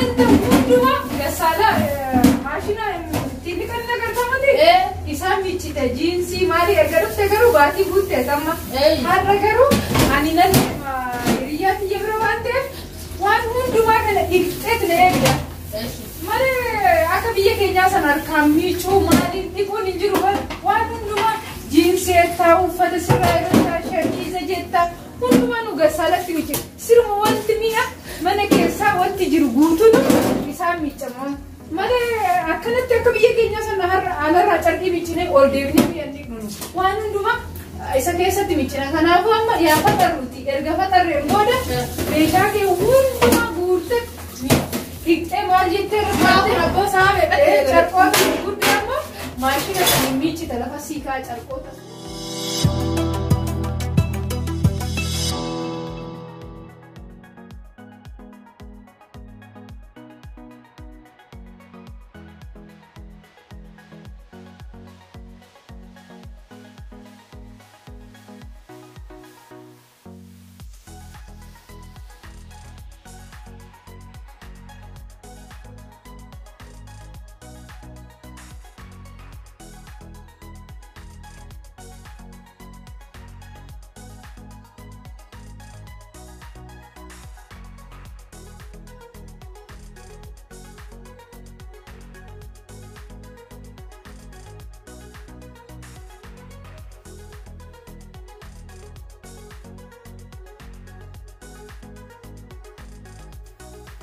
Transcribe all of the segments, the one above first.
Wanta hundumaa gassaalaa maashina ittiin dhiqan agartamati. Isaan miiccite jiinsii maali erga dhufte garuu baatii guutte amma. Har'a garuu ani nan deema hiriyyaa kiyya bira waan ta'eef waan hundumaa kana dhiqxeet na eegda. Malee akka biyya keenyaa sana harkaan miicuu maaliin dhiquun hin jiru waan hundumaa jiinsii jettaa uffata sirraa irrattaa shamiiza jettaa hundumaa nu gassaalatti miicce. Siruma wanti mi'a mana keessaa wanti jiru guutuun isaan miiccama. Malee akkanatti akka biyya keenyaa sana har'a alarraa carqii miiccinee ol deebinee mi'a hin dhiqnu. Waan hundumaa isa keessatti miiccina. Kanaafuu amma yaa faxarruuti. Erga faxarreen booda meeshaa kee hundumaa guurte dhiqxee maal jettee irra Abboo saamee dhattee carqoota gurguddaa immoo maashina kan miiccita lafa siikaa carqoota.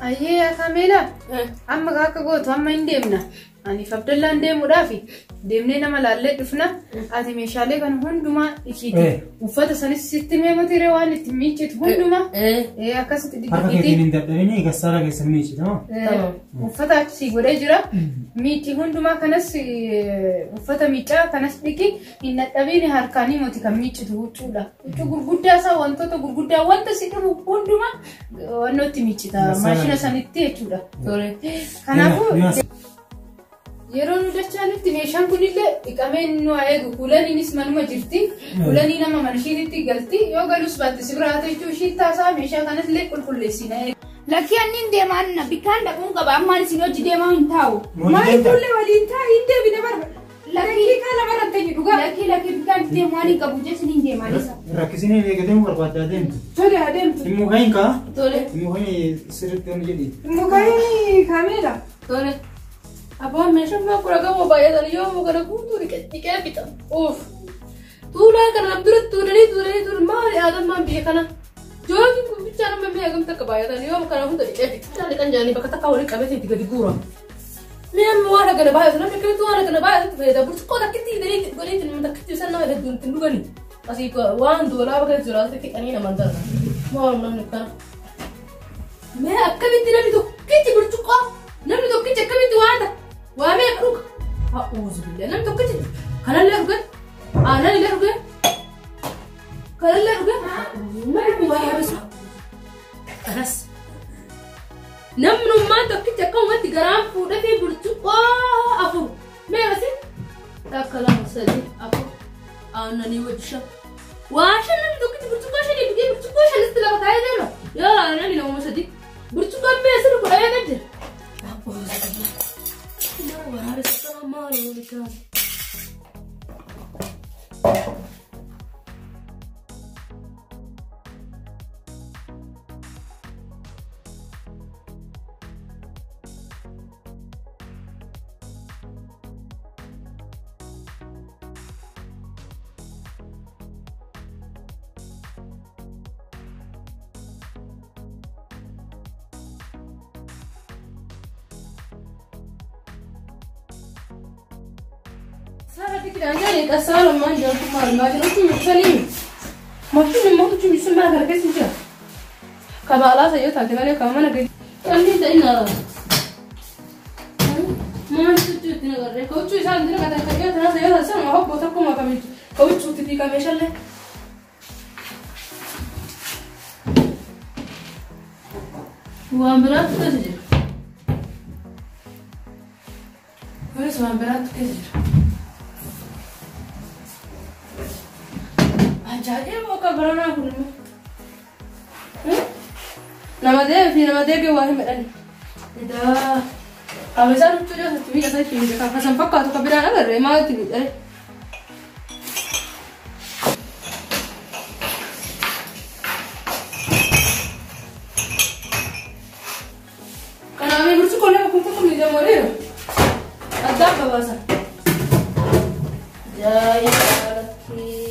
Ayyee Kameela amma akka gootu amma hin deemna. Aniif Abdallaan deemuudhaaf deemnee nama laallee dhufna. Ati meeshaalee kana hundumaa dhiqiiti. Uffata sanis sitti meematiiree waan itti miiccitu hundumaa akkasitti Harka keetiin dhiqiiti. hin dadhabini gassaala keessa miiccita moo? Uffata achi godhee jira. Miicci hundumaa kanas uffata miiccaa kanas dhiqi hin dadhabiin harkaanii moti kan miiccitu huccuudha. Huccuu gurguddaa isaa wantoota gurguddaa wanta si dhibu hundumaa wannootti miiccita maashina sanitti jechuudha. Kanaafuu yeroo nu dachaanitti meeshaan kunillee dhiqamee nu haa eegu. Kulaniinis manuma jirti. Kulanii nama mana ishiinitti galti. Yoo galus baatte si biraa haa jechuu ishii taasaa meeshaa kanas illee qulqulleessina. Lakkii anni hin deemaan bikkaan dhaquun qaba ammaan isin hojii deemaa hin taa'u. Maal ijoollee waliin taa'e hin deebine barba. Lakkii kaa lamarra hin teenye dhugaa. Lakkii lakkii bikkaan deemu waan hin qabu jechuun hin deemaan isa. Rakkisinii eegatee barbaadaa deemtu. Tole adeemtu. Immoo kan kaa? Tole. Immoo kan sirriitti onu jedhi. Mukaayini kaameela. Tole. Abbaan meeshaan maa kudha gamoo baay'atan yoo kana guutuu dhiqee fixa. Uff. Tuulaa kana nam dura tuulanii tuulanii tuulanii maali aadammaan biyya kana. Jookin kun bichaa nama mi'a gamta akka baay'atan yoo kana hunda dhiqee fixa. Isaan dhiqan jedhanii bakka takka waliin qabatee itti gadi guura. Mi'a amma waan akkana baay'atu namni akkamitti waan akkana baay'atu fayyada. Burcuqqoo takkitti hidhanii godhanii nama takkitti isaan nama hedduun ittiin dhugani. Asii waan doolaa bakka jiraatu fixanii naman darba. Maal namni kana. Mee akkamitti namni tokkichi burcuqqoo namni tokkichi akkamitti waan ta'a waa meeqa dhuga? A'uuzu billah namni tokkichi kanallee dhuge aananillee dhuge kanallee dhuge namni waa yaabisa. Kanas namnummaan tokkichi akkamumatti garaan fuudhee fi burcuqqoo afur meeqasi takka lama sadii afur aananii wajji shan waa shan namni tokkichi burcuqqoo shanii dhugee burcuqqoo shanitti lafa kaayee deema yoo aananii nama sadii burcuqqoon mee sirri kudha eega jira. Sara fikir qasaara maan jirtu maal maal jirtu mixanii maashinni immoo huccuu misu mana kana keessa jira. Kaba alaasa yoo taate malee kaba mana gadi. Qalli ta'in maal huccuu itti nagarree ka huccuu isaan itti naqatan kan yoo taate yoo taate sana hobboo tokkuma kamitu ka huccuu itti fiiqamee shallee. Waan biraatu keessa jira. Kunis waan biraatu keessa jira. Ajaa'iba akka baranaa kun immoo. Nama deebi fi nama deebi waa hin midhani. Edaa. Abesaan huccuu dhiyoosatti miidha isaa ittiin beekaa. Kasan fakkaatu kan biraan agarre maaltu miidhare? Kanaaf burcuqqoo lama kun tokko miidhamu dheeru. Addaan babaasa. Ajaa'iba!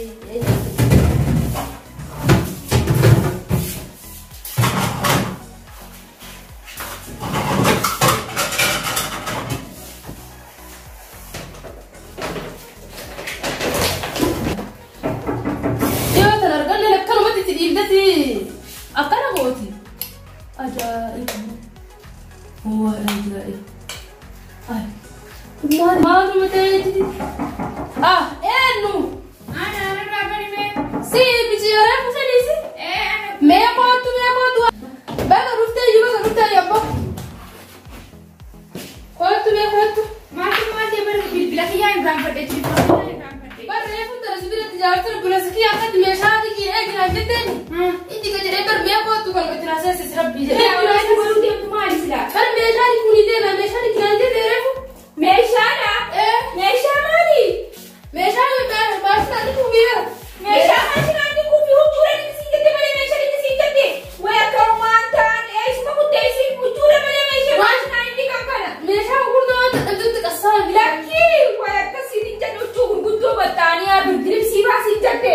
Yoo tan arganne akkanumatti itti dhiibdati akkana gooti. Ajaa'iba! Waa ajaa'iba! Ay! Maal maaluma ta'eeti? Ah! Eenyu? Ana irraa bari mee. Si miciyyooree kusaniisi? Ee ana. Mee kootu mee kootu. Baga dhuftee iyyuu baga dhuftee yabbo. Kootu mee kootu. Maaltu maal ta'e bari bilbila kiyyaa irraanfadhe bilbila kiyyaa irraanfadhe. Barree fuuldura sibiilatti jaartara buleessa kiyya akkatti meeshaa dhiqii eeginaan jetteeni. Inni ka jedhee bar mee kootu kan itti naasee rabbii jedhee. Maal godhuu deemtu maali silaa? Bar meeshaa dhiquun deema meeshaa dhiqinaan jettee reefu. Meeshaadha. Meeshaa maali? Meeshaa maashinaa dhiquu beera. Meeshaa maashinaa dhiquu fi huccuudha dhiqisiin jette malee meeshaa dhiqisiin jette. Way akka uumaan ta'an eessuma kutteessi huccuudha malee meeshaa maashinaa inni kan kana. Meeshaa gurguddoo waan dadhabdutti qassaa. Lakkii way akkasiin hin jedhu huccuu gurguddoo baxxaanii birdiribsii baasiin jette.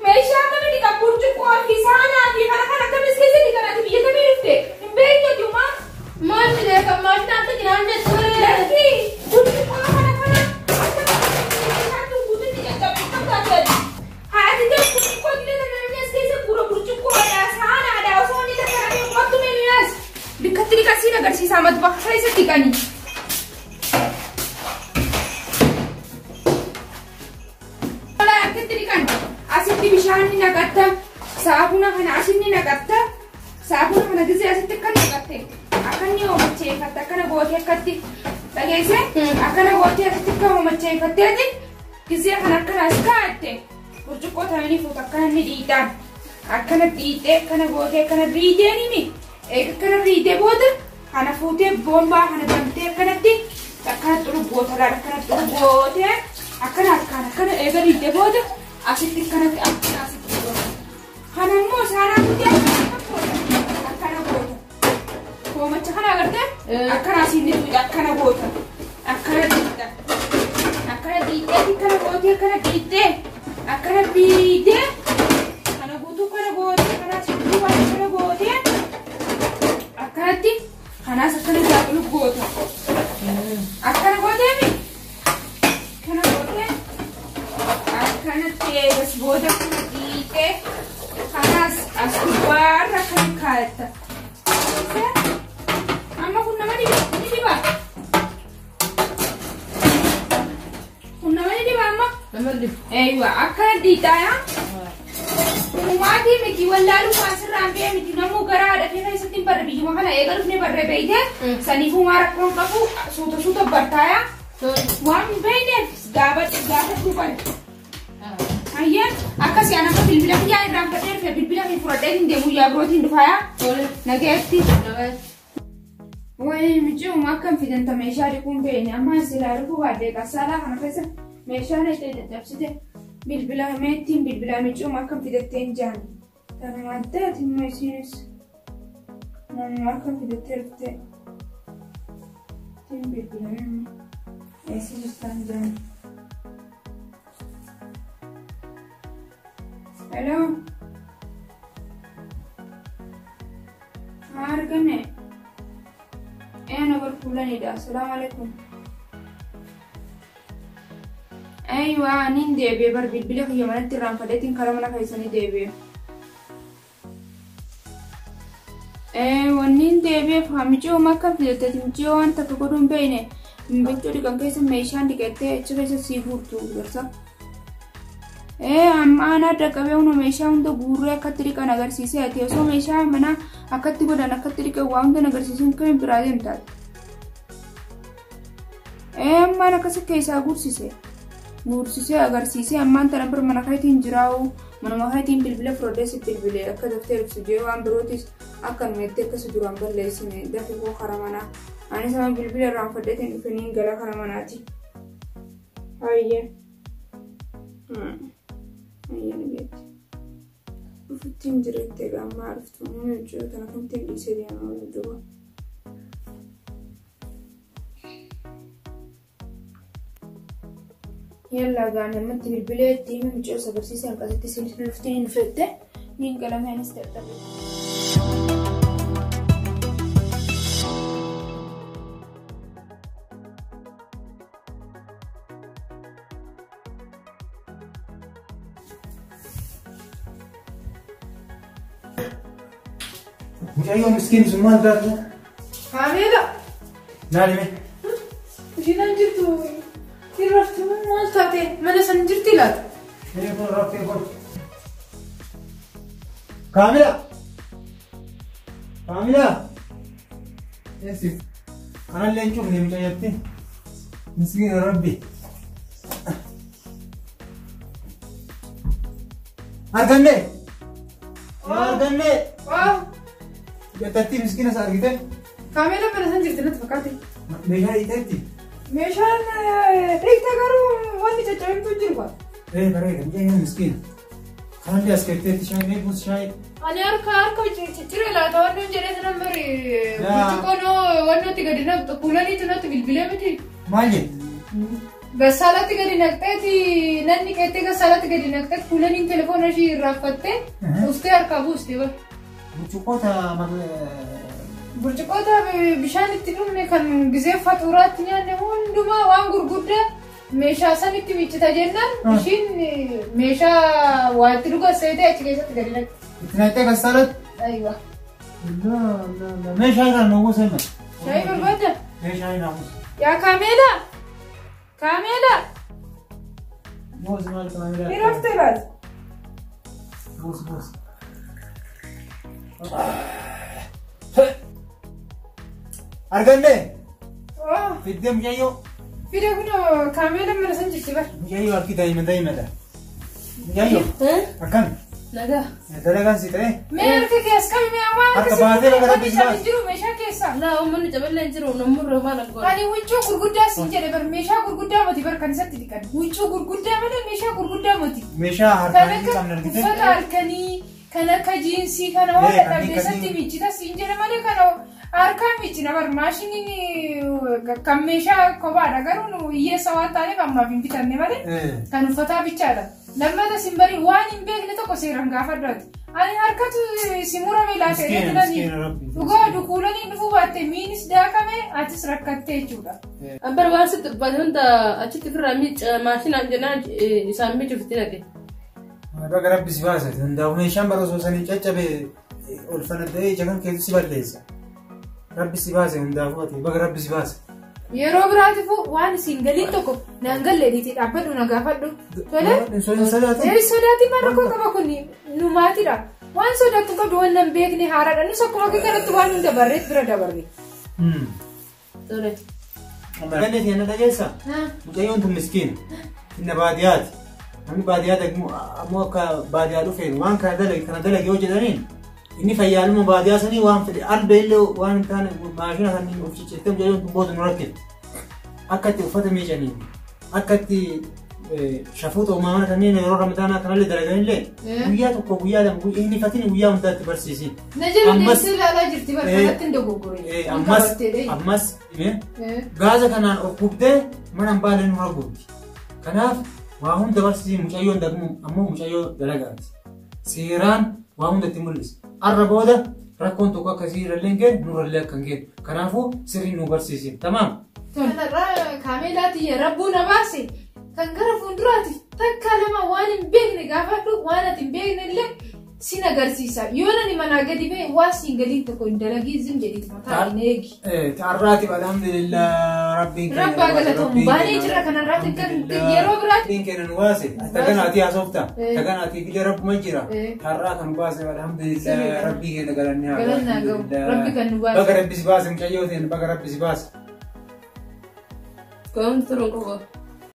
Meeshaa akkami dhiqan burcuqqoo fi saanaa fi kana kana akkamis keessa dhiqan ati biyya kamii dhufte hin beektu uumaa. Maal jedhee kan maashinaa dhiqinaan jette malee. Lakkii burcuqqoo kana kana akka meeshaan guututti caccabee kan taate. Haati ta'e burcuqqoo dila namni as keessa gura burcuqqoodha saanaadha osoo inni takka namni uummattu meeshaas. Bikkatti dhiqasiin agarsiisa matbaxa keessatti dhiqanii. Akkatti dhiqan asitti bishaan ni naqatta saafuna kana asin ni naqatta saafuna kana gisee asitti akka naqatte akka inni oomacheeffatte akkana gootee akkatti dhageesse akkana gootee asitti akka oomacheeffatteeti gisee kana akkana as kaa'atte burcuqqoo ta'anii fuuta akkana inni dhiitaan akkana dhiixee akkana gootee akkana riitee nimi eega akkana riitee booda kana fuutee boombaa kana bantee akkanatti akkana xuruggoota laala akkana xuruggootee akkana harkaan akkana eega riitee booda asitti akkanatti akkana asitti goota. Kana immoo saanaa guddaa akkana goota akkana goota. Hoomacha kana agartee akkana asiin ni tuqxa akkana goota akkana dhiixa akkana dhiixee akkana gootee akkana dhiixee akkana dhiixee kana guutuu kana gootee kana asiin duuba akkana gootee akkanatti kanaas akkana jaaqilu goota akkana gooteemi kana gootee akkanatti eegas booda kana dhiixee kanaas as gubbaarra kan kaa'atta. Amma kun nama ni dhiba. Kun nama ni dhiba amma. Nama dhibu. Eeywa akkana dhiixaa Dhumaatii miti wallaaluu asirraan ba'e miti namuu gara haadha kee keessatti hin barre biyyuma kana eega dhufne barre beeyte saniifuu maa rakkoon qabu suuta suuta bartaayaa waan hin beekneef gaafadhu bare. Hayyee akkasii ana amma bilbila kiyyaa irraanfadhee dhufe bilbila kee fudhadhee hin deemu yaa birootiin dhufayaa nagayetti. Wayi michuuma akkam fidanta meeshaa dhiquun beekne amma silaa dhufuu baadhee qassaalaa kana keessa meeshaan itti caccabsite bilbila meettiin bilbila michuuma akkam fidattee hin jaanne. Tanuma addaati immoo isiinis namuma akkam fidattee dhufte ittiin bilbila eessa jirtaan jaanne. Hello. Haa arganne. Een over fuulanidha. Asalaamu alaikum. Aywa nin deebi'e bar bilbila kiyya manatti irraanfadheetiin karaa mana keessanii deebi'e. Wanni deebi'eef miccoo akka fidatte miccoo waan takka godhuu hin beekne miccoo dhiqan keessa meeshaan dhiqattee achi keessa sii guurtu garsa. Amma aanaa dhaqqabee hunda meeshaa hunda guurree akkatti dhiqan agarsiisee ati osoo meeshaa manaa akkatti godhan akkatti dhiqan waa hunda agarsiisuun kamiin biraa deemtaati. Ammaan akkasi keessaa guursise. Guursisee agarsiisee ammaan tana bira mana keetiin jiraa'u manuma keetiin bilbila fudhadhee si bilbilee akka daftee dhuftu jee waan birootis Akkanumetti akkasi duraan balleessine dafi koo kara manaa. Anis amma bilbila irraanfadheetiin dhufe niin gala kara manaati. Hayyee. Hayyee ni beekti. Dhufuttiin jiretti egaa ammaa dhuftu. Mucoo tana kamtiin dhiisee deemaa duuba. Yallaa gaanii ammatti bilbilee itti himi mucoo isa barsiisee hanqasitti siin dhuftiin hin fette niin galame anis dadhabe. Mucayyoo miskiin sun maal taate? Kaameela! Naal hime. Ishiin jirtu hin raftu maal taate mana san jirti laata? Inni kun raftee kun. Kaamila! Kaamila! Eessi. Kanallee hin cufne mucayyatti. Miskiin Rabbi. Arganne! Arganne! Jattatti miskiina isa argite? Kaameela mana san jirti natti fakkaate. Meeshaa dhiiteetti? Meeshaan dhiite garuu wanni caccabimtuu jiru kwa. Ee bareeda mucayyoo miskiina. Kanallee as keetteetti shaayii buus shaayii. Ani harka harka ciccire laata wanni hin jedhee sanan bari burcuqqoon wannootti gadi naqxu kuulaniitu natti bilbilee miti. Maal jette? Gassaalatti gadi naqxeeti nanni qeettee gassaalatti gadi naqxeeti kuulaniin telefoona ishii irraanfattee dhuftee harkaa buuste bara. Burcuqqoota Burcuqqoota bishaan itti dhumne kan gizee faxuuraatti nyaanne hundumaa waan gurguddaa meeshaa sanitti miiccita jennaan ishiin meeshaa waa itti dhugan seetee achi keessatti gadi naqxe. Itti naqxee gassaalatti? Aywa. Meeshaa irraa nu buusa hima. Shaayii barbaadda? Meeshaa irraa buusa. Yaa Kaameela! Kaameela! Buusi maal Kaameela? Ni raftee laata? Buusi buusi. Arganne? Fiddee mucayyoo? Fide kun kaameela mana san jirti bar. Mucayyoo harki daa'ima daa'imadha. Mucayyoo? Akkami? Nagaa. Dalagaan si ta'e? Mee harka kee as qabi mee waan Harka baatee laga rabbi si baase. jiru meeshaa keessa. Laa uummanni caballee hin jiru namurra maal akka Ani huccuu gurguddaa siin jedhe bar meeshaa gurguddaa miti bar kan isatti dhiqan. Huccuu gurguddaa malee meeshaa gurguddaa miti. Meeshaa Kan harkaan hin akka qabne argite? uffata halkanii kan akka jiinsii kana waan Ee, kan dadhabde isatti dhiqanii. miiccita siin jedhe malee kana harkaan miiccina bar maashiniin kan meeshaa kophaadha garuu nu hiyyeessa waan taaneef ammaaf hin bitanne malee kan uffataa bichaadha. Lammata sin bari waan hin beekne tokko seeraan gaafadhaati. Ani harkatu si murame laata Miskiina jedhanii miskiina rabbi. dhugaa dukuulanii dhufuu baatte miinis daakame atis rakkattee jechuudha. Abbar waan sitti ulfaate hunda achitti ofirraa miicca maashinaan jennaan isaan miicuuf itti naqe. Baga rabbi si baase. Hundaafuu meeshaan bara osoo sanii caccabe ol fanadda'ee ija kan keessu si balleessa. Rabbi si baase hundaafuu ati baga rabbi si baase. Yeroo biraatiifuu waan isin galiin tokko naan galle dhiitii dhaabbadhu na gaafadhu. Tole? Hin sodaatin. Ee sodaatiin maal rakkoo qaba kun nu maatiidha. Waan sodaattu qabdu waan nan beekne haaraadha. Nus akkuma akka kanatti waan hunda barreet bira dabarre. Tole. Ganne keenya dhageessa. Mucayyoon tun miskiina. Inna baadiyyaati. Namni baadiyyaa ammoo akka baadiyyaa dhufeen waan kana dalage kana dalage yoo jedhaniin inni fayyaaluma baadiyyaa sanii waan fedhe albee illee waan hin taane maashina kan of ciccirtee mucayyoon tun booda nu rakkifte. Akka itti uffata miicanii akka itti shafuuta uumamaa kanneen yeroo ramadaanaa kanallee dalaganillee guyyaa tokko guyyaa lama guyyaa inni fatiin guyyaa hundaatti barsiisin. Na jala Ammas- deemsee ilaalaa jirti bara kanatti hin dogoggore. Ammas ammas gaaza kanaan of gubdee mana hin baale nurra gubdi. Kanaaf waa hunda barsiisii mucayyoon dagmu ammoo mucayyoo dalagaati. Seeraan waa hunda itti mul'isa. Arra booda rakkoon tokko akkasii irrallee hin geenye nurrallee akka hin geenye. Kanaafuu sirrii nu barsiisin. Tamaam. Kanarraa kaameelaa tiyya rabbuu na baase kan gara fuulduraatiif takka lama waan hin beekne gaafadhu waan ati hin beekne illee sin agarsiisa. Yoo nani manaa gadi ba'e waa siin galiin tokko hin dalagii zim jedhiitu mataa hin eegi. Ta'arraatiif alhamdulillah rabbiin keenya Rabbaa nu baase, galatoom rabbiin baanee keenya jira kanarraatti kan alhamdulillah. yeroo biraatti. Rabbiin keenya nu baase. Tagan ati haasofta. Tagan ati biyya rabbuma jira. Har'aa kan baase alhamdulillah Sirriidha. rabbii keenya galanni haa gahu, Galanni haa gahu. alhamdulillah. Rabbi kan nu baase. Baga rabbi si baase mucayyoo ta'een baga rabbi si baase. Koomtu turuun qofa.